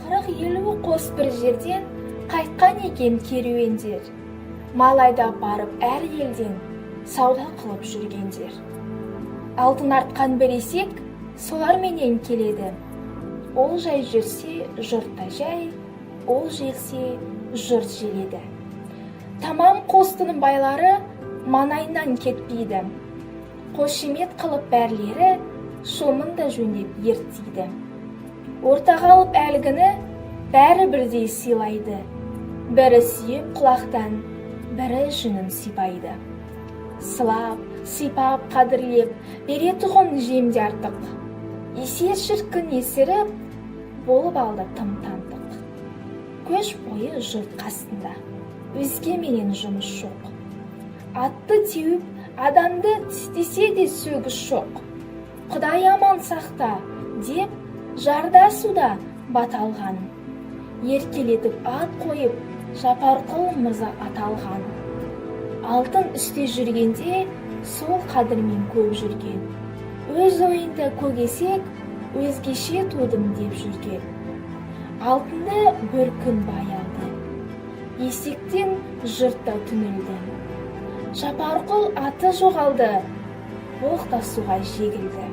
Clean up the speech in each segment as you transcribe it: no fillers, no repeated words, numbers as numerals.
40-50 қос бір жерден қайтқан екен керуендер. Мал айдап барып әр елден сауда қылып жүргендер. Алтын артқан бір есек соларменен келеді. Ол жай жүрсе, жұрт та жай, ол желсе, жұрт желеді. Тамам қостының байлары маңайынан кетпейді. Қошемет қылып бәрлері шомын да жөндеп ерттейді. Ортаға алып әлгіні бәрі бірдей сыйлайды. Бірі сүйіп құлақтан, бірі жүнін сипайды. Сылап, сипап, қадірлеп, беретұғын жем де артық. Есер шіркін есіріп, болып алды тым тантық. Көш бойы жұрт қасында, өзгеменен жұмыс жоқ. Атты теуіп, адамды тістесе де сөгіс жоқ. Құдай аман сақта, деп жарда суда бата алған. Еркелетіп ат қойып, Жапарқұл мырза аталған. Алтын үсте жүргенде сол қадірмен көп жүрген. Өз ойында көк есек, өзгеше тудым деп жүрген. Алтынды бір күн бай алды. Есектен жұрт та түңілді. Жапарқұл аты жоғалды, боқтасуға жегілді.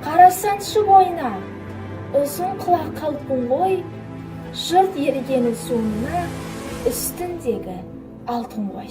Қарасаңшы бойына, ұзын құлақ қалпын ғой, жұрт ергені соңына үстіндегі алтын ғой.